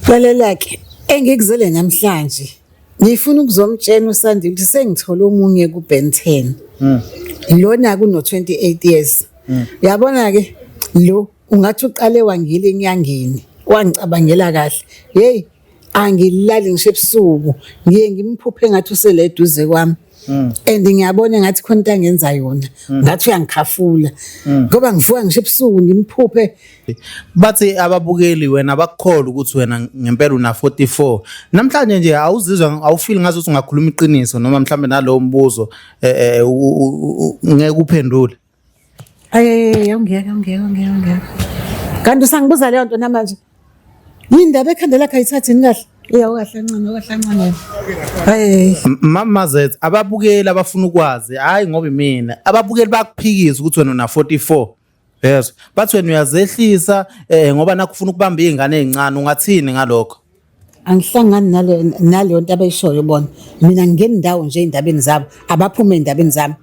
Lalela-ke engikuzele namhlanje ngifuna ukuzomtshela uSandile ukuthi sengithole omunye ku-Ben 10. Lona kuno-28 years. Yabona-ke lo ungathi uqale wangila enyangeni wangicabangela kahle. Hey angilali ngisho ebusuku ngiye ngimphuphe ngathi usele eduze kwami. And ngiyabona ngathi khona into angenza yona. Ngathi uyangikhafula. Ngoba ngivuka ngisho ebusuku ngimphuphe. Bathi ababukeli wena bakukholwa ukuthi wena ngempela una 44. Namhlanje nje awuzizwa awufeel ngathi ukuthi ungakhuluma iqiniso noma mhlambe nalowo mbuzo ngeke uphendule. Ay awungiyeke awungiyeke awungiyeke awungiyeke. Kanti usangibuza leyo nto namanje. Yini indaba ekhanda lakhe ayithathini kahle? Iya ukahle kancane ukahle kancane. Hey. Mama Zet ababukeli abafuna ukwazi hayi ngoba mina ababukeli bakuphikisa ukuthi wena una 44. Yes. Bathi wena uyazehlisa ngoba nakho ufuna ukubamba izingane ezincane ungathini ngalokho? Angihlangani nale naleyo nto abayishoyo bona. Mina ngingeni ndawo nje ey'ndabeni zabo, abaphume ey'ndabeni zami.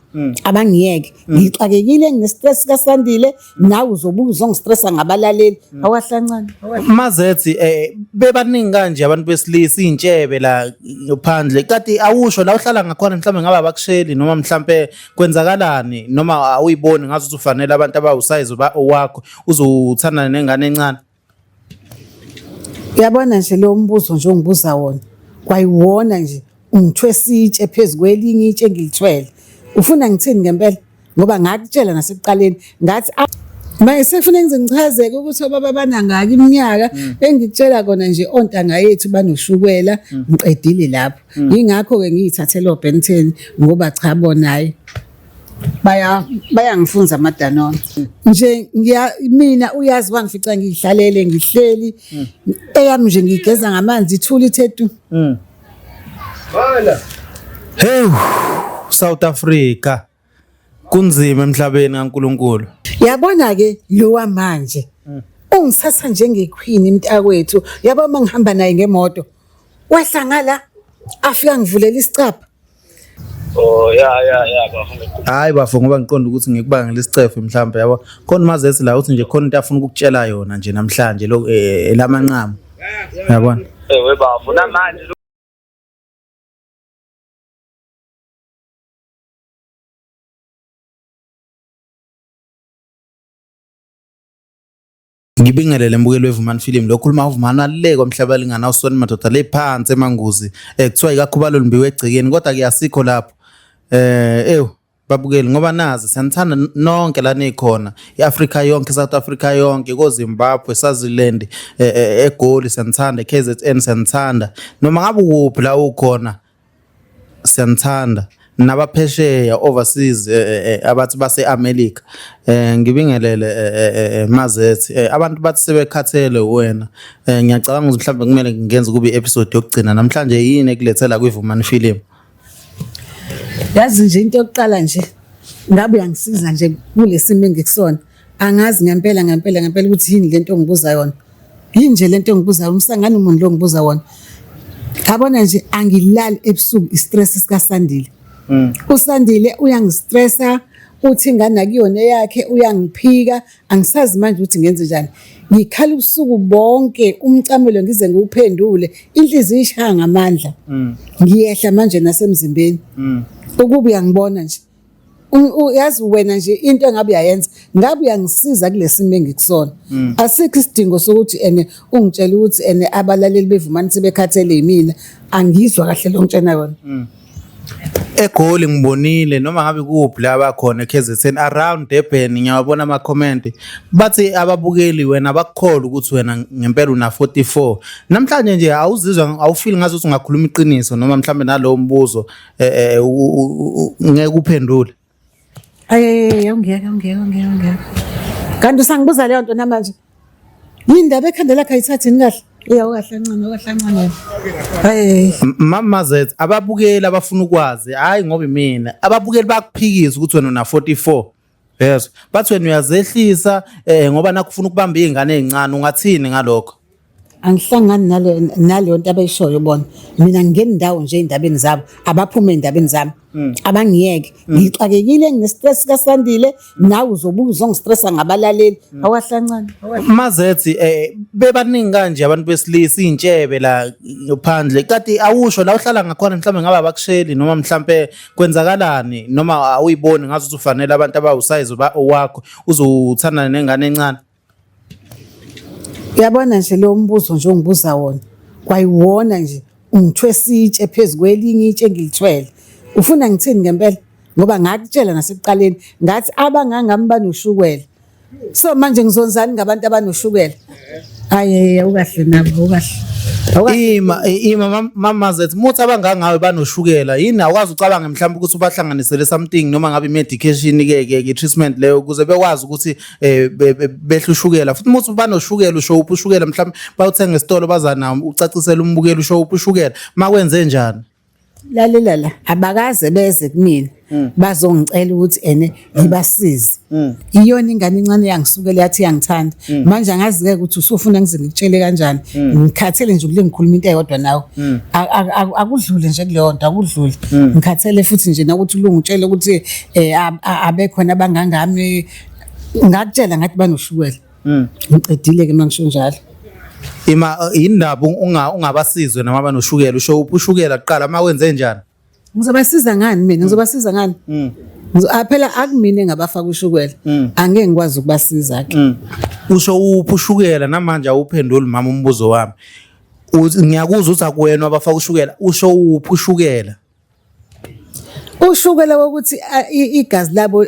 Abangiyeke. Ngixakekile ngine-stress kaSandile, nawe uzobuya uzongistressa ngabalaleli. Awahle kancane. Mazethi bebaningi kanje abantu besilisa iy'ntshebe la phandle kati awusho la uhlala ngakhona mhlawumbe ngabe abakusheli noma mhlampe kwenzakalani noma awuyiboni ngazi ukuthi ufanele abantu abawusayizi wakho uzothandana nengane encane. Uyabona nje lo mbuzo nje ongibuza wona kwayiwona nje ungithwesa itshe phezu kwelinye itshe engilithwele. Ufuna ngithini ngempela? Ngoba ngakutshela nasekuqaleni ngathi manje sefuna ngize ngichazeke ukuthi obaba banangaki iminyaka engikutshela kona nje ontanga yethu banoshukela ngiqedile lapho. Yingakho-ke ngiyithathele o-Ben 10 ngoba cha bona hhayi baya bayangifunza amadanone nje ngiya mina uyazi wangifica ngihlalele ngihleli eyami nje ngigeza ngamanzi ithula ithe tu. Hey South Africa kunzima emhlabeni kaNkuluNkulu. Yabona ke lo wamanje ungithatha njengequeen mntakwethu yabo uma ngihamba naye ngemoto wehla ngala afika ngivulela isicabha. Oh ya ya ya bafo. Hayi bafo ngoba ngiqonda ukuthi ngikubangela isicefe mhlawumbe yabo. Khona mazesi la uthi nje khona into afuna ukukutshela yona nje namhlanje lo elamanqamu. Yabona? Ewe bafo namanje Ngibingelele mbukeli weVumani Film lo khuluma uVumani aleke komhlaba lingana usona madoda le phansi emanguzi kuthiwa ikakhubalo limbiwe egcekeni kodwa ke asikho lapho ew babukeli ngoba nazi siyanithanda nonke la nikhona iAfrica yonke South Africa yonke koZimbabwe Swaziland eGoli siyanithanda KZN siyanithanda noma ngabe ukuphi la ukhona siyanithanda nabaphesheya overseas abathi base-America ngibingelele Mazethi abantu bathi sebekhathele wena ngiyacabanga ukuthi mhlawumbe kumele ngenze kube i-episode yokugcina namhlanje yini ekulethela kwiVumani Film. Yazi nje into yokuqala nje ngabe uyangisiza nje kulesimo engikusona angazi ngempela ngempela ngempela ukuthi yini lento ongibuza yona. Yini nje lento engibuza umsangano umuntu lo ngibuza wona. Yabona nje angilali ebusuku istress sikaSandile. USandile uyangistressa uthi ingane akuyona eyakhe uyangiphika angisazi manje ukuthi ngenze njani. Ngikhala ubusuku bonke umcamelo ngize ngiwuphendule inhliziyo ishaya ngamandla. Ngiyehla manje nasemzimbeni. Ukuba uyangibona nje yazi wena nje into engabe uyayenza ngabe uyangisiza kulesimo engikusona. Asikho isidingo sokuthi ene ungitshela ukuthi ene abalaleli beVumani sebekhathele yimina angizwa kahle lo ngitshena yona. EGoli ngibonile noma ngabe kuphi la bakhona eKZN around Durban ngiyawabona ama comment bathi ababukeli wena bakukholwa ukuthi wena ngempela una 44 namhlanje nje awuzizwa awufeel ngathi ukuthi ungakhuluma iqiniso noma mhlambe nalowo mbuzo ngeke uphendule. Ay awungiyeke awungiyeke awungiyeke awungiyeke. Kanti usangibuza leyo nto namanje. Yini indaba ekhanda lakhe ayithathini kahle? Iya ukahle kancane ukahle kancane. Hey. Mama Zet ababukeli abafuna ukwazi hayi ngoba mina ababukeli bakuphikisa ukuthi wena una 44. Yes. Bathi wena uyazehlisa ngoba nakho ufuna ukubamba izingane ezincane ungathini ngalokho? Angihlangani nale naleyo nto abayishoyo bona. Mina ngingeni ndawo nje ey'ndabeni zabo, abaphume ey'ndabeni zami. Abangiyeke. Ngixakekile ngine-stress kaSandile, nawe uzobuya uzongistressa ngabalaleli. Awahlancane. Mazethi bebaningi kanje abantu besilisa iy'ntshebe la phandle kati awusho la uhlala ngakhona mhlawumbe ngabe abakusheli noma mhlampe kwenzakalani noma awuyiboni ngazi ukuthi ufanele abantu abawusayizi wakho uzothandana nengane encane. Uyabona nje lo mbuzo nje ongibuza wona kwayiwona nje ungithwesa itshe phezu kwelinye itshe engilithwele. Ufuna ngithini ngempela? Ngoba ngakutshela nasekuqaleni ngathi abangangami banoshukela. So manje ngizonzani ngabantu abanoshukela? Hayi awukahle nabo awukahle. Awukahle. Ima mama Zethu muthi abangangawe banoshukela yini awukwazi ucabange mhlawumbe ukuthi ubahlanganisele something noma ngabe i-medication ke ke treatment leyo ukuze bekwazi ukuthi behle ushukela futhi muthi banoshukela usho uphi ushukela mhlawumbe bayothenga esitolo baza nawo ucacisele umbukeli usho uphi ushukela makwenze njani. Lalela la abakaze beze kumina bazongicela ukuthi ene ngibasize. Iyona ingane encane yangisukela yathi iyangithanda. Manje angazi-ke ukuthi usufuna ngize ngikutshele kanjani. Ngikhathele nje ukule ngikhuluma into eyodwa nawe. Akudlule nje kuleyo nto akudlule. Ngikhathele futhi nje nokuthi ulungutshele ukuthi abekhona abangangami ngakutshela ngathi banoshukela. Ngiqedile ke mangisho njalo. Ima indaba ungabasizwe noma banoshukela usho uphi ushukela kuqala uma wenze njani? Ngizobasiza ngani mina? Ngizobasiza ngani? Phela akumina engabafaka ushukela. Angeke ngikwazi ukubasiza ke. Usho uphi ushukela namanje awuphenduli mama umbuzo wami. Ngiyakuzwa ukuthi akuwena abafaka ushukela usho uphi ushukela? Ushukela wokuthi igazi labo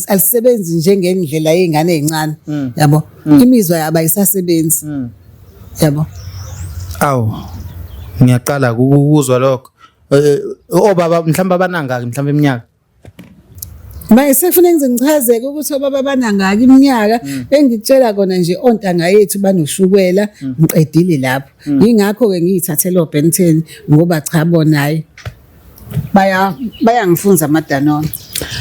alisebenzi njengendlela yey'ngane ey'ncane yabo. Imizwa yabo ayisasebenzi yabo. Awu ngiyaqala ukuzwa lokho. Obaba mhlawumbe abanangaki mhlawumbe iminyaka? Manje sekufuneka ngize ngichazeke ukuthi obaba banangaki iminyaka engikutshela kona nje ontanga yethu banoshukela ngiqedile lapho. Yingakho-ke ngiyithathele o-Ben 10 ngoba cha bona hhayi bayangifunza amadanone.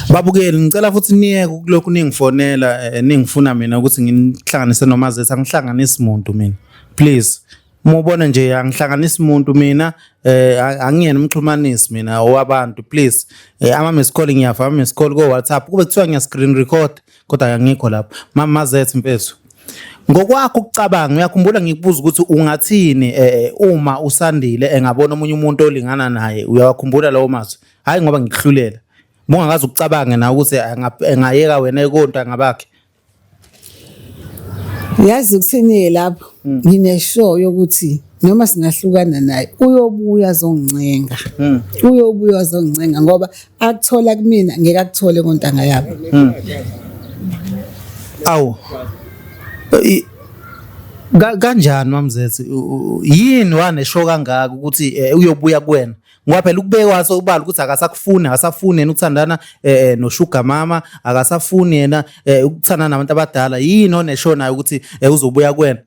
Babukeli ngicela futhi niyeke ukulokhu ningifonela ningifuna mina ukuthi nginihlanganise noMazet angihlanganisi muntu mina please. Uma ubona nje angihlanganisi muntu mina angiyena umxhumanisi mina owabantu please. Ama miss call ngiyafa ama miss call ko WhatsApp kube kuthiwa ngiya screen record kodwa angikho lapho. Mama Mazet mfethu ngokwakho ukucabanga uyakhumbula ngikubuza ukuthi ungathini uma uSandile engabona omunye umuntu olingana naye uyawakhumbula lawo mazwi? Hayi ngoba ngikuhlulela. Bungakaze ukucabange nawe ukuthi engayeka wena ekontanga bakhe. Yazi ukuthini lapho ngine-sure yokuthi noma singahlukana naye uyobuya azongincenga. Uyobuya azongincenga ngoba akuthola kumina ngeke akuthole kontanga yabo. Awu. Kanjani Mamzethu yini wanesho kangaka ukuthi uyobuya kuwena? Ngoba phela ukubekwa sobala ukuthi akasakufuni akasafuni yena ukuthandana nosugar mama akasafuni yena ukuthandana nabantu abadala yini onesho nayo ukuthi uzobuya kuwena?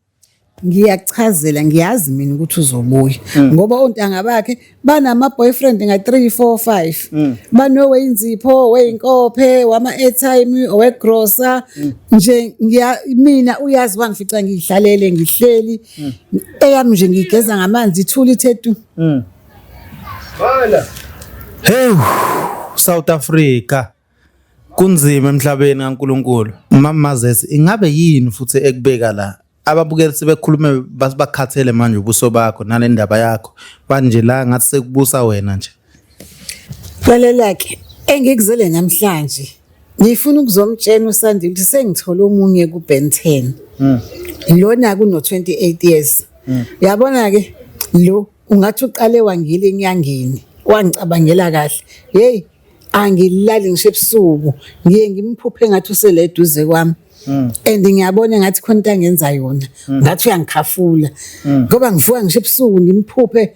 Ngiyachazela ngiyazi mina ukuthi uzobuya ngoba ontanga bakhe banama boyfriend nga 3 4 5 banoweyinzipho weyinkophe wama airtime owegrocer nje ngiya mina uyazi wangifica ngihlalele ngihleli eyami nje ngigeza ngamanzi ithula ithetu. Hey South Africa kunzima emhlabeni kaNkuluNkulu. Mama Mazet ingabe yini futhi ekubeka la? Ababukeli sebekhulume bakhathele manje ubuso bakho nale ndaba yakho manje la ngathi sekubusa wena nje. Lalela ke engikuzele namhlanje ngifuna ukuzomtshela uSandile ukuthi sengithole omunye ku-Ben 10. Lona kuno 28 years. Yabona ke lo ungathi uqale wangila enyangeni wangicabangela kahle. Hey angilali ngisho ebusuku ngiye ngimphuphe ngathi usele eduze kwami. And ngiyabona ngathi khona into angenza yona ngathi uyangikhafula ngoba ngivuka ngisho ebusuku ngimphuphe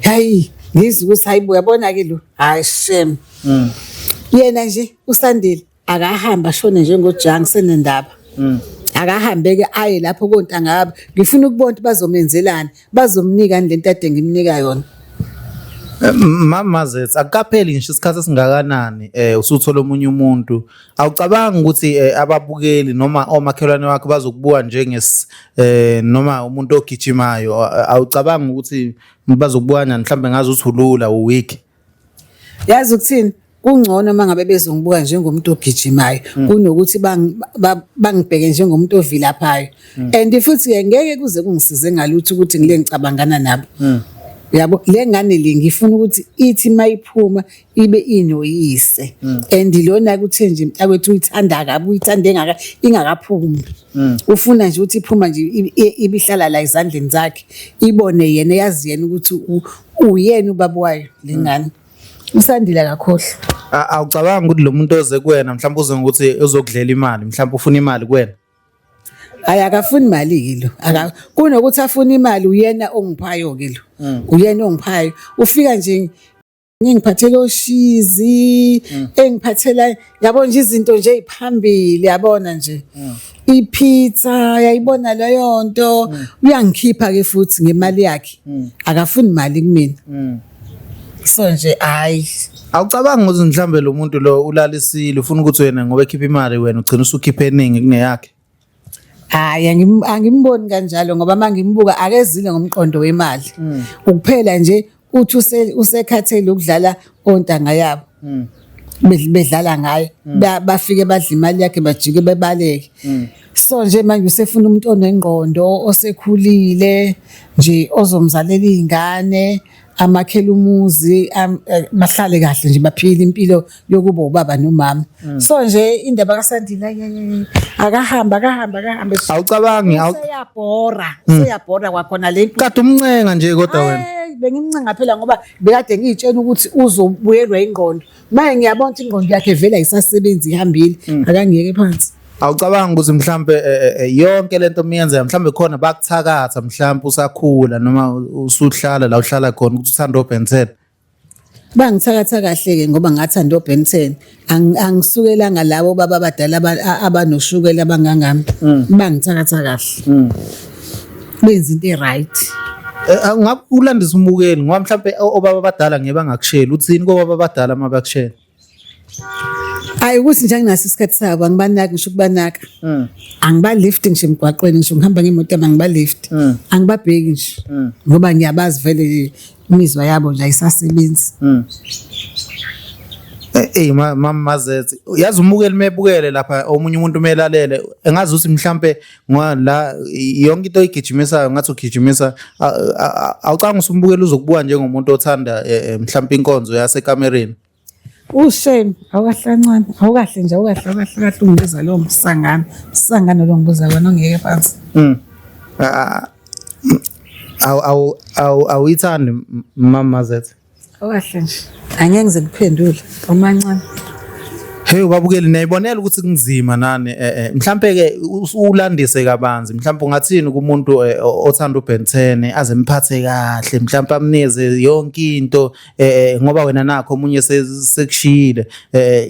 hayi ngizwe ukuthi hayi bo uyabona ke lo hayi shame. Yena nje uSandile akahamba ashone njengojang senendaba. Akahambe ke aye lapho kontanga ngifuna ukubona ukuthi bazomenzelani bazomnika lento ade ngimnika yona. Mama Zethu, akukapheli ngisho isikhathi esingakanani usuthola omunye umuntu. Awucabangi ukuthi ababukeli noma omakhelwane wakho bazokubuka njenges noma umuntu ogijimayo? Awucabangi ukuthi bazokubuka kanjani, mhlawumbe ngazi ukuthi ulula uweak? Yazi ukuthini, kungcono uma ngabe bezongibuka njengomuntu ogijimayo kunokuthi bangibheke njengomuntu ovilaphayo. And futhi-ke ngeke kuze kungisize ngalutho ukuthi ngile ngicabangana nabo. Yabo, le ngane le ngifuna ukuthi ithi mayiphuma ibe inoyise. And lona kuthe nje mntakwethu uyithanda kabi, uyithanda ingakaphumi. Ufuna nje ukuthi iphuma nje ibihlala la ezandleni zakhe, ibone yena, yazi yena ukuthi uyena ubaba wayo le ngane. USandile akakhohlwa. Awucabangi ukuthi lo muntu oze kuwena mhlawumbe uze ngokuthi uzokudlela imali, mhlawumbe ufuna imali kuwena? Hayi, akafuni imali-ke lo. Kunokuthi afune imali, uyena ongiphayo-ke lo. Uyena ongiphayo. Ufika nje ngingiphathela oshizi, engiphathela yabo nje izinto nje eziphambili, yabona nje. Ipizza, yayibona leyo nto. Uyangikhipha ke futhi ngemali yakhe. Akafuni imali kumina. So nje hayi. Awucabangi ukuthi mhlambe lo muntu lo ulalisile, ufuna ukuthi wena ngoba ekhipha imali wena ugcina usukhipha eningi kuneyakhe? Hayi, angimboni kanjalo, ngoba mangimbuka akezile ngomqondo wemali. Ukuphela nje uthi usekhathele ukudlala ontanga yabo. Bedlala ngaye, bafike badla imali yakhe bajike bebaleke. So nje manje usefuna umuntu onengqondo, osekhulile nje, ozomzalela izingane, amakhele umuzi, bahlale kahle nje, baphile impilo yokuba ubaba nomama. So nje indaba kaSandile, ay, ay, ay, akahamba, akahamba, akahambe. Awucabangi, Useyabhora, useyabhora kwakhona le nto. Kade umncenga nje kodwa wena. Hayi, bengimncenga phela ngoba bekade ngiyitshena ukuthi uzobuyelwa ingqondo. Manje ngiyabona ukuthi ingqondo yakhe vele ayisasebenzi, ihambile. Akangiyeke phansi. Awucabangi ukuthi mhlambe yonke lento miyenzeka mhlambe khona bakuthakatha, mhlambe usakhula noma usuhlala la uhlala khona, ukuthi uthanda oBen 10? Bangithakatha kahle-ke ngoba ngathanda oBen 10. Angisukelanga labo baba abadala abanoshukela abangangami. Bangithakatha kahle. Benza into e-right. Ngabe ulandisa umbukeli ngoba mhlambe obaba abadala ngeke bangakusheli, uthini kobaba abadala uma bakushela? Hayi, ukuthi nje anginaso isikhathi sabo, angibanaki ngisho ukubanaka. Angibalift ngisho emgwaqweni, ngisho ngihamba ngemoto yami angibalift. Angibabheki nje ngoba ngiyabazi vele imizwa yabo nje ayisasebenzi. Ey mama Mazethe, yazi umukeli mebukele lapha, omunye umuntu melalele engazi ukuthi mhlambe ngoba la yonke into oyigijimisayo ngathi ugijimisa, awucanga usumbukela uzokubuka njengomuntu othanda mhlambe inkonzo yasekamereni. Ushame, awukahle kancane, awukahle nje, awukahle, awukahle kahle ungibuza lowo msangano. Msangano lo ngibuza wona, ongiyeke phansi. Awu awu awuyithandi mama Mazethe? Awukahle nje. Angeke ngize ngiphendule, umancane. Hey babukeli, niyayibonela ukuthi kunzima nani. Mhlambe ke ulandise kabanzi, mhlambe ungathini kumuntu othanda uBen 10 aze emphathe kahle, mhlambe amnikeze yonke into, ngoba wena nakho omunye sekushiyile,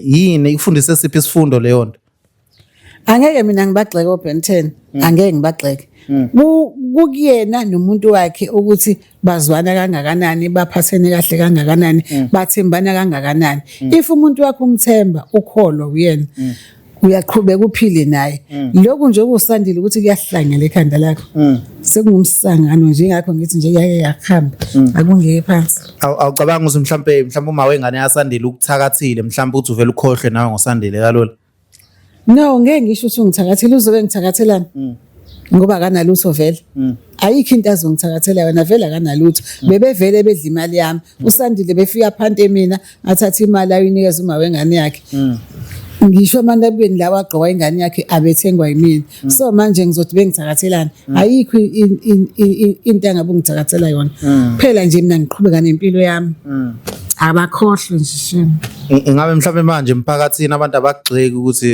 yini ikufundise siphi isifundo leyo nto? Angeke mina ngibagxeke oBen 10, angeke ngibagxeke. Kukuyena nomuntu wakhe ukuthi bazwana kangakanani, baphathene kahle kangakanani, bathembana kangakanani. If umuntu wakho umthemba, ukholwa kuyena, uyaqhubeka uphile naye. Lokhu nje okusandile ukuthi kuyahlangela ekhanda lakho, sekungumsangano nje, ingakho ngithi nje yake yakuhamba, akungeke phansi. Awucabanga ukuthi mhlambe uma wengane yaSandile ukuthakathile, mhlambe uthi uvela ukhohlwe nawe ngoSandile kalula? No, ngeke ngisho ukuthi ungithakathile, uzobe ngithakathelana ngoba akanalutho vele. Ayikho into azongithakathela yona vele, akanalutho. Bebevele bedla imali yami. USandile befika phansi mina, athatha imali ayinikeza uma wengane yakhe. Ngisho amanabukeni lawa agqoka ingane yakhe abethengwa yimina. So manje ngizothi bengithakathelana, ayikho into engabe ungithakathela yona. Phela nje mina ngiqhubeka nempilo yami. Abakhohlwe nje shame. Ingabe mhlambe manje emphakathini abantu abagxeki ukuthi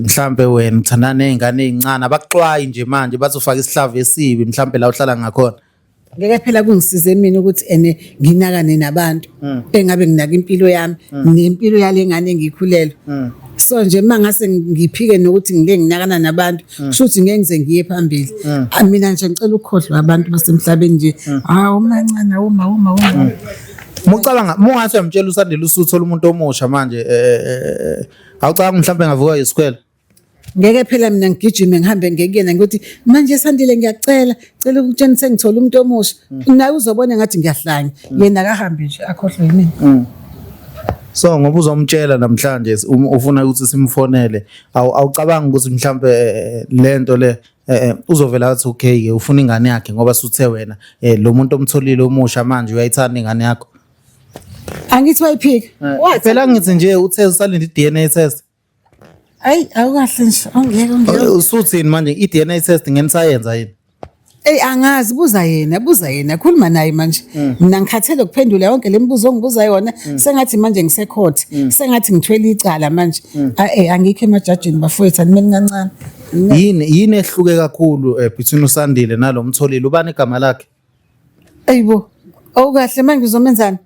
mhlambe wena uthandana nezingane ezincane, abakuxwayi nje manje bathi ufaka isihlavu esibi mhlambe la uhlala ngakhona? Ngeke phela kungisize mina ukuthi ene nginakane nabantu, engabe nginaka impilo yami nempilo yale ngane engiyikhulelwe. So nje uma ngase ngiphike nokuthi ngike nginakana nabantu, kusho ukuthi ngeke ngize ngiye phambili. Mina nje ngicela ukukhohlwa abantu basemhlabeni nje. Hawu mancane, awuma, awuma, awuma. Mucabanga mungathi uyamtshela uSandile usuthola umuntu omusha manje awucabanga mhlawumbe ngavuka isikhwele. Ngeke phela mina ngigijime ngihambe ngekuyena ngithi manje Sandile ngiyacela cela ukutshena sengithola umuntu omusha. Naye uzobona ngathi ngiyahlanya. Yena akahambe nje akhohlwe yimina. So ngoba uzomtshela namhlanje ufuna ukuthi simfonele awucabangi ukuthi mhlambe lento le uzovela athi okay ke ufuna ingane yakhe ngoba suthe wena lo muntu omtholile omusha manje uyayithanda ingane yakho. Angithi wayiphika. Wathi phela ngithi nje uthe usalinde i-DNA test. Ayi awukahle nje ongeke ongeke. Usuthini manje i-DNA test ngenisayenza yini? Eyi angazi buza yena buza yena khuluma naye manje. Mina ngikhathele ukuphendula yonke le mibuzo ongibuza yona sengathi manje ngisecourt sengathi ngithwele icala manje. Eh angikho emajajini bafowethu animeni kancane. Yini ehluke kakhulu between uSandile nalomtholile ubani igama lakhe? Ayibo awukahle manje uzomenzani?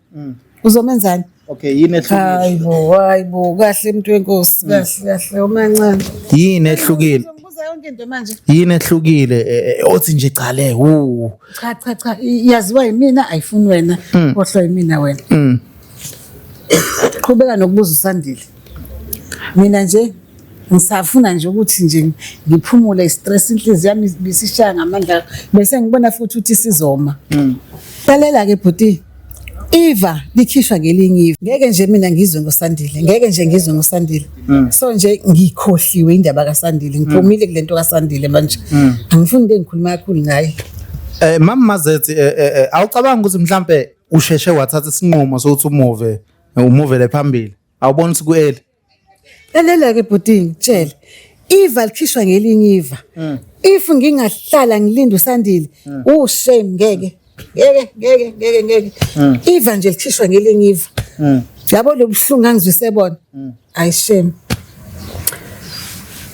Uzomenzani? Okay yini ehlukile? Hayibo hayibo kahle mntu wenkosi kahle kahle umancane. Yini ehlukile? Uzongibuza yonke into manje. Yini ehlukile othi nje cha le hu. Cha cha cha yaziwa yimina ayifuni wena khohlwa yimina wena. Qhubeka nokubuza uSandile. Mina nje ngisafuna nje ukuthi nje ngiphumule istress inhliziyo yami ibisishaya ngamandla bese ngibona futhi ukuthi sizoma. Lalela ke bhuti. Iva likhishwa ngelinye iva. Ngeke nje mina ngizwe ngoSandile, ngeke nje ngizwe ngoSandile. So nje ngikhohliwe indaba kaSandile, ngiphumile kulento kaSandile manje. Angifuni into engikhuluma kakhulu ngaye. Mama Mazethi awucabanga ukuthi mhlambe usheshe wathatha isinqumo sokuthi umuve umuvele phambili. Awuboni ukuthi ku-early? Lalela ke bhuti ngitshele. Iva likhishwa ngelinye iva. If ngingahlala ngilinda uSandile, oh shame ngeke. Ngeke ngeke ngeke ngeke. Iva nje likhishwa ngelinye iva. Yabo lobuhlungu angizwise bona. Ayi shame.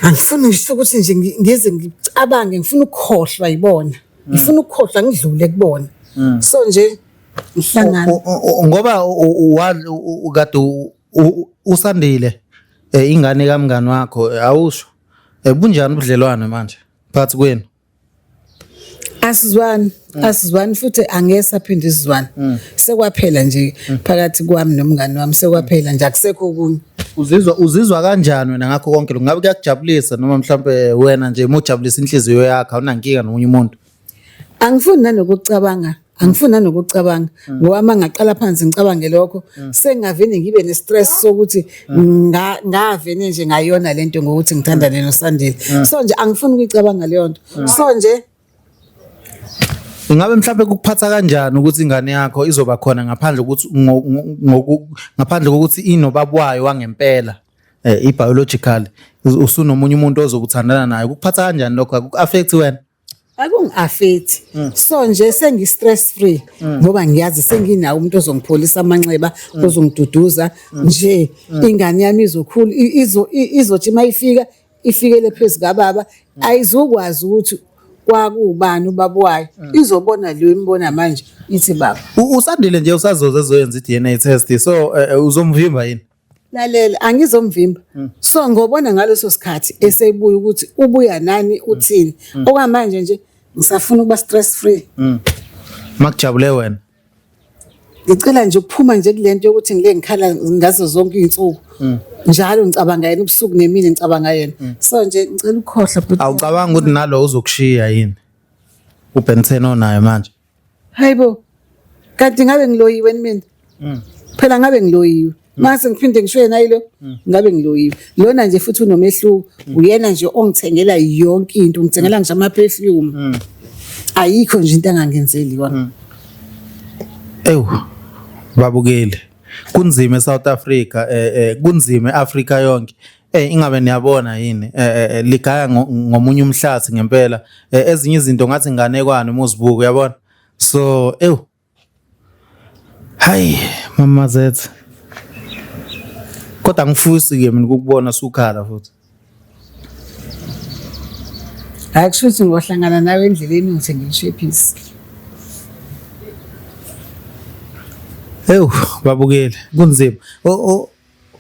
Angifuni ngisho ukuthi nje ngize ngicabange ngifuna ukukhohlwa yibona. Ngifuna ukukhohlwa ngidlule kubona. So nje ngihlangana Ngoba ukade uSandile ingane kamngani wakho awusho bunjani ubudlelwane manje phakathi kwenu? Asizwani, asizwani futhi angeke saphinde isizwane. Sekwaphela nje phakathi kwami nomngani wami sekwaphela nje akusekho okunye. Uzizwa kanjani wena ngakho konke lokhu? Ngabe kuyakujabulisa noma mhlambe wena nje mujabulisa inhliziyo yakho awunankinga nomunye umuntu? Angifuni nanokucabanga, angifuni nanokucabanga ngoba uma ngaqala phansi ngicabange lokho sengingavele ngibe ne-stress sokuthi ngavele nje ngayona lento ngokuthi ngithandane noSandile. So nje angifuni ukuyicabanga leyo nto. So nje Ingabe mhlambe kukuphatha kanjani ukuthi ingane yakho izoba khona ngaphandle ukuthi ngaphandle kokuthi inobaba wayo wangempela i-biological usunomunye umuntu ozokuthandana naye kukuphatha kanjani lokho akuku-affect wena? Akungi-affect. So nje sengi-stress free ngoba ngiyazi senginawo umuntu ozongipholisa amanxeba ozongiduduza nje ingane yami izokhula izothi uma ifika ifikele phezu kababa ayizukwazi ukuthi kwakuwubani ubaba wayo izobona leyo imbona manje ithi baba. Usandile nje usazoze ezoyenza i-DNA test so uzomvimba yini? Lalela angizomvimba. So ngobona ngaleso sikhathi esebuya ukuthi ubuya nani uthini. Okwamanje nje ngisafuna ukuba stress free. Makujabule wena. Ngicela nje ukuphuma nje kulento yokuthi ngile ngikhala ngazo zonke izinsuku. Njalo ngicabanga yena ubusuku nemini ngicabanga yena. So nje ngicela ukukhohlwa bhuti. Awucabanga ukuthi nalo uzokushiya yini? uBen 10 onayo manje. Hayibo. Kanti ngabe ngiloyiwe mina? Phela ngabe ngiloyiwe. Mase ngiphinde ngisho yena yilo ngabe ngiloyiwe. Lona nje futhi unomehluko. Uyena nje ongithengela yonke into, ungithengela ngisho ama perfume. Ayikho nje into angangenzeli yona. Ewu babukeli kunzima eSouth Africa kunzima eAfrica yonke. Ingabe niyabona yini ligaya ngomunye umhlathi ngempela ezinye izinto ngathi inganekwane uma uzibuka uyabona so ewu hayi mama Zethu kodwa angifisi ke mina ukukubona sukhala futhi. Hayi kusho ukuthi ngohlangana nawe endleleni ngithengile ishephisi. Ewu babukeli kunzima.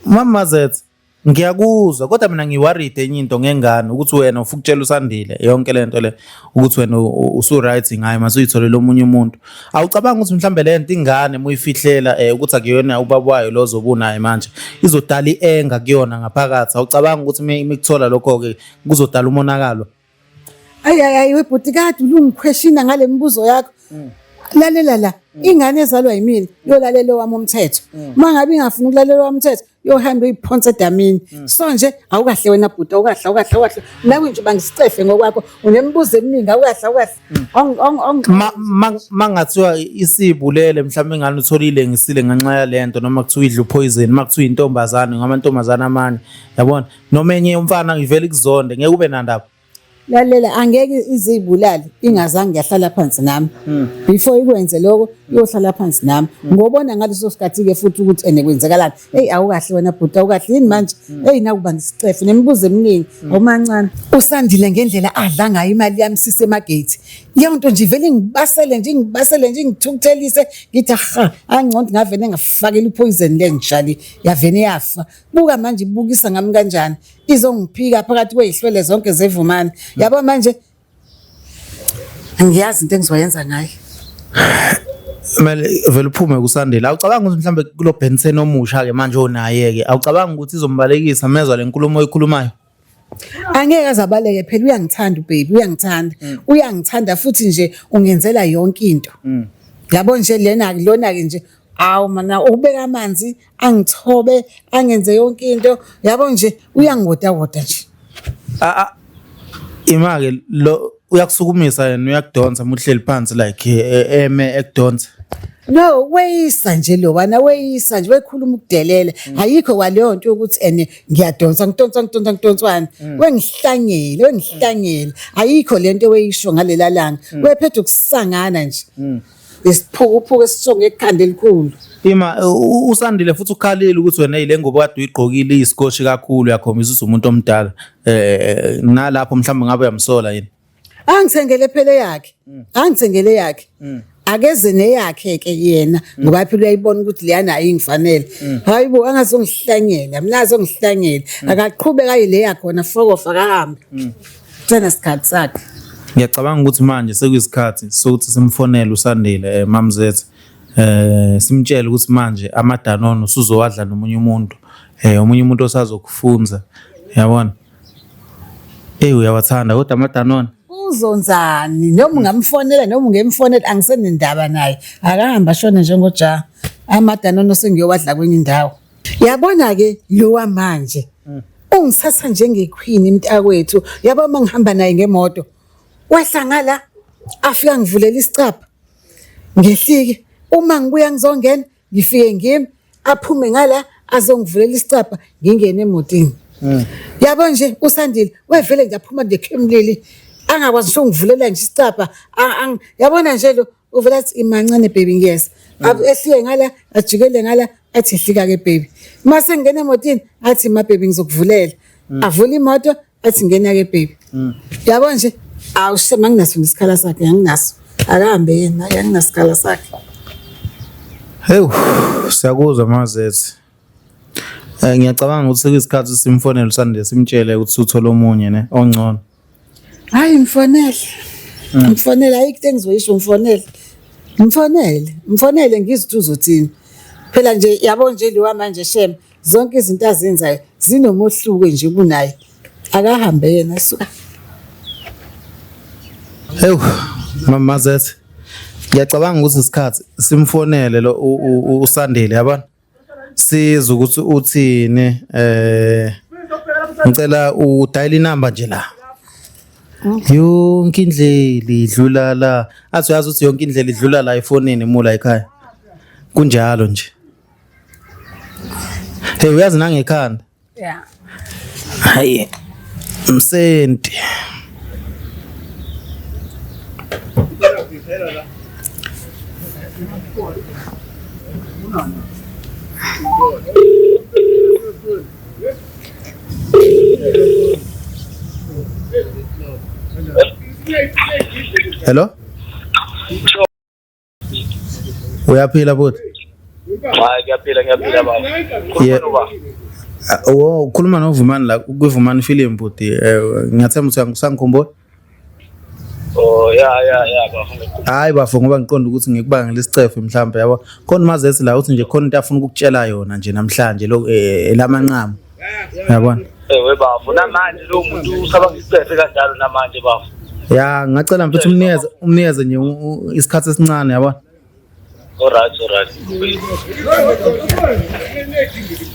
Mama Zethu. Ngiyakuzwa kodwa mina ngiworried enye into ngengane ukuthi wena ufuna ukutshela uSandile yonke lento le ukuthi wena usu right ngayo mase uyitholele omunye umuntu. Awucabanga ukuthi mhlambe le nto ingane muyifihlela eh, ukuthi akuyona ubaba wayo lo ozobe unaye manje izodala i-anger kuyona ngaphakathi. Awucabanga ukuthi mikuthola lokho ke kuzodala umonakalo? Ayi ayi ayi webhuti kade ulungikhweshina ngale mibuzo yakho. Lalela la, ingane ezalwa yimina yolalela owami umthetho. Uma ngabe ingafuni ukulalela owami umthetho, yohamba uyiphonse edamini. So nje awukahle wena bhuti, awukahle awukahle awukahle. Nawe nje bangisicefe ngokwakho, unemibuzo eminingi awukahle awukahle. Ong ong ong. Ma mangathiwa isibulele mhlawumbe ingane utholile ngisile ngenxa yalento noma kuthiwa idla upoison, uma kuthiwa intombazane ngamantombazane amanye yabona noma enye yomfana ivele ikuzonde ngeke ube nandaba. Lalela angeke izibulale ingazange yahlala phansi nami. Before ikwenze lokho iyohlala phansi nami. Ngobona ngaleso sikhathi ke futhi ukuthi ene kwenzekalani. Hey awukahle wena bhuti awukahle yini manje? Hey nakuba ngisicefe nemibuzo eminingi omancane. Usandile ngendlela adla ngayo imali yami sisemagate. Leyo nto nje ivele ingibasele nje ingibasele nje ingithukuthelise ngithi aha angcono ngavene ngafakela upoison le njali yavene yafa. Buka manje ibukisa ngami kanjani. Izongiphika phakathi kwezihlwele zonke zevumani. Yabo manje angiyazi into engizoyenza ngaye. Kumele vele uphume kuSandile. Awucabanga ukuthi mhlambe kulo Benson omusha ke manje onaye ke awucabanga ukuthi izombalekisa mezwa lenkulumo oyikhulumayo? Angeke azabaleke phela uyangithanda ubaby uyangithanda. Uyangithanda futhi nje ungenzela yonke into. Yabo nje lena lona ke nje awu mana ubeka amanzi angithobe angenze yonke into yabo nje uyangiwotawoda nje. Ima-ke lo uyakusukumisa yena uyakudonsa uma uhleli phansi like eme ekudonsa. No, weyisa nje lo wana weyisa nje wekhuluma ukudelela. Ayikho kwaleyo nto yokuthi ene ngiyadonsa ngidonsa ngidonsa ngidonswana. Wengihlangele, wengihlangele. Ayikho lento weyisho ngalela langa. Wephethe ukusangana nje. Isiphukuphuku esisonge ekhanda elikhulu. Ima uSandile futhi ukhalile ukuthi wena ile ngubo kade uyigqokile iyiskoshi kakhulu uyakhombisa ukuthi umuntu omdala. Nalapho mhlawumbe ngabe uyamsola yini? Angithengele phela eyakhe. Angithengele eyakhe. Akeze neyakhe ke yena ngoba phela uyayibona ukuthi leyana ayingifanele. Hayibo angazongihlanyela, mina azongihlanyela. Akaqhubeka aye leya khona fokofa akahambe. Sena sikhathi sakhe. Ngiyacabanga ukuthi manje sekuyisikhathi sokuthi simfonele uSandile Mamzethe simtshele ukuthi manje amadanono usuzowadla nomunye umuntu omunye umuntu osazokufunza yabona. Eyi uyawathanda kodwa amadanone. Uzonzani noma ungamfonela noma ungemfonela angisenendaba naye akahambe ashone njengoja amadanono sengiyowadla kwenye indawo. Yabona ke lowa manje ungithatha njengequeen mntakwethu yabo uma ngihamba naye ngemoto wehla ngala afika ngivulela isicabha ngehlike uma ngibuya ngizongena ngifike ngimi aphume ngala azongivulela isicabha ngingene emotini. Yabo nje uSandile wevele nje aphuma nje khemlili angakwazi ngisho ngivulela nje isicabha yabona nje lo uvela athi imancane baby ngiyeza. Ehlike ngala ajikele ngala athi hlika ke baby. Mase ngena emotini athi ma baby ngizokuvulela. Avula imoto athi ngena ke baby. Yabo nje awushe manginaso isikhala sakhe anginaso. Akahambe yena anginasikhala sakhe. Hewu siyakuzwa Mazethe. Ngiyacabanga ukuthi sekuyisikhathi simfonele uSandile simtshele ukuthi uthole omunye ne ongcono. Hayi mfonele. Mfonele ayikho into engizoyisho mfonele. Mfonele, mfonele ngizwe ukuthi uzothini. Phela nje yabo nje lo manje shem zonke izinto azenzayo zinomohluko nje kunaye. Akahambe yena suka. Hewu Mama Zethe. Ngiyacabanga ukuthi isikhathi simfonele lo uSandile yabona. Sizwe ukuthi uthini ngicela udayile inamba nje la. Yonke indlela idlula la. Athi uyazi ukuthi yonke indlela idlula la efonini mula ekhaya. Kunjalo nje. Hey uyazi nangekhanda. Yeah. Hayi. Msenti. Hello? Uyaphila bhuti? Hayi ngiyaphila ngiyaphila baba. Ye- Khuluma noba. Ah, wo ukhuluma noVumani la kwiVumani Film bhuti. Ngiyathemba ukuthi usangikhumbula. Oh ya ya ya bafo ngikhumbula. Hayi bafo ngoba ngiqonda ukuthi ngikubangela isicefe mhlawumbe yabo. Khona uMazet la uthi nje khona into afuna ukukutshela yona nje namhlanje lo elamanqamu. Yabona? Ewe bafo namanje lo muntu usaba ngisicefe kanjalo namanje bafo. Ya ngacela mfethu umnikeze umnikeze nje isikhathi esincane yabona. Alright, alright.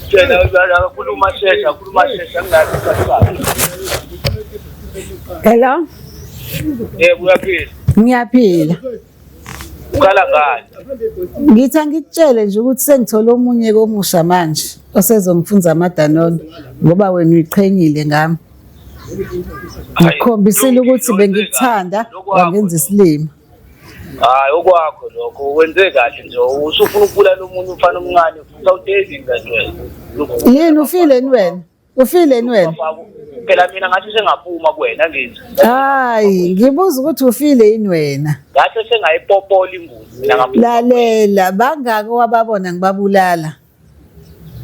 Tshela khuluma shesha, khuluma shesha ngingazi isikhathi sakhe. Hello? Yebo uyaphila. Ngiyaphila. Ukhala ngani? Ngithi angikutshele nje ukuthi sengithole omunye komusha manje osezongifunza amadanono ngoba wena uyiqhenyile ngami. Ngikhombisile ukuthi bengikuthanda wangenza isilima. Hayi okwakho lokho wenze kahle nje usufuna ukubulala omunye umfana omncane futhi awutezi kanti wena. Yini ufile wena? Ufile wena? Phela mina ngathi sengaphuma kuwena ngithi. Hayi, ngibuza ukuthi ufile yini wena? Ngathi sengayipopola inguzi mina ngaphuma. Lalela, bangaki wababona ngibabulala?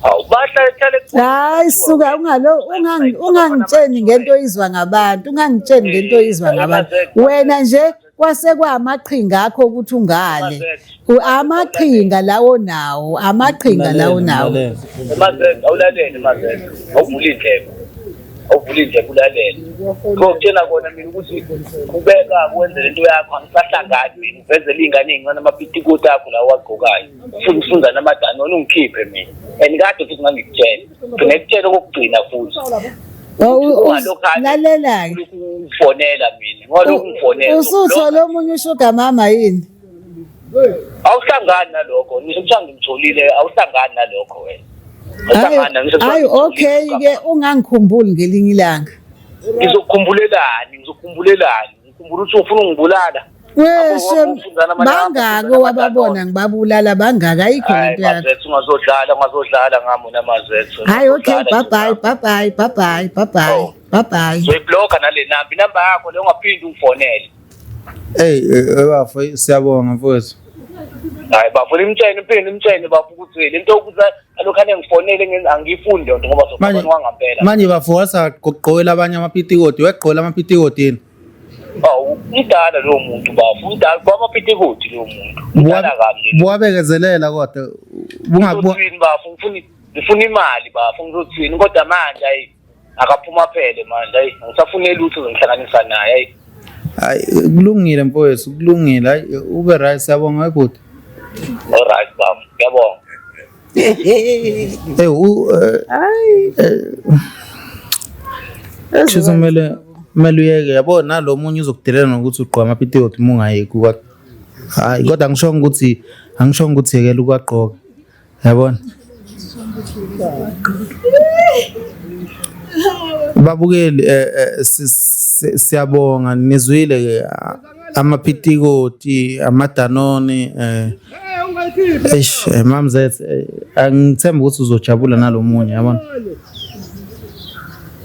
Hawu bahlale hlale Hayi suka ungalo ungangitsheni ngento oyizwa ngabantu, ungangitsheni ngento oyizwa ngabantu. Wena nje kwase kwamaqhinga akho ukuthi ungale. Amaqhinga lawo nawo, amaqhinga lawo nawo. Mazet awulalele Mazet awuvule indlebe awuvule indlebe ulalele ngokutshela kona mina ukuthi qhubeka wenze lento yakho angisahlangani mina uvezele iy'ngane ey'ncane amapitikoti akho lawo wagqokayo ufuna ufunza namadani ungikhiphe mina and kade futhi ngangikutshela gcine kutshela okokugcina futhi Lalela-ke. Ungifonela mina ngolokhu ungifonela Usuthole omunye ushuga mama yini? Awuhlangani nalokho ngisho kuthiwa ngimtholile awuhlangani nalokho wena. Hayi okay ke ungangikhumbuli ngelinye ilanga. Ngizokukhumbulelani ngizokukhumbulelani ngikhumbula ukuthi ufuna ungibulala. Weshe bangaki owababona ngibabulala bangaki ayikho lento yakho. Mazethu ungazodlala ungazodlala ngami wena Mazethu. Hayi okay bye bye bye bye bye bye bye bye bye bye. Uzoyiblocka nale namba inamba yakho leyo ungaphinde ungifonele. Hey bafo siyabonga mfowethu. Hayi bafo nimtshene uphinde nimtshene bafo ukuthi le nto yokuthi alokhu anengifonele angiyifuni leyo nto ngoba Manje sokwangempela. manje bafo wasagqokela abanye amapitikoti wegqola amapitikoti yini? Awu umdala lowo muntu bafo umdala kwamapitikoti lowo muntu. Umdala kabi nje. Buwabekezelela kodwa bungakuthini bafo ngifuna ngifuna imali bafo ngizothini kodwa manje ayi akaphuma phele manje ayi ngisafune lutho ngihlanganisa naye ayi. Hayi kulungile mfowethu kulungile hayi ube right siyabonga bhuti. All right bafo ngiyabonga. Eh u Hayi. kusho kumele kumele uyeke yabo nalo munye uzokudelela nokuthi ugqoka amapitikoti uma ungayeki kwa hayi kodwa angishongo ukuthi angishongo ukuthi yekela ukwagqoka yabona babukeli siyabonga nizwile ke amapitikoti amadanoni eish mamzet angithemba ukuthi uzojabula nalomunye yabona.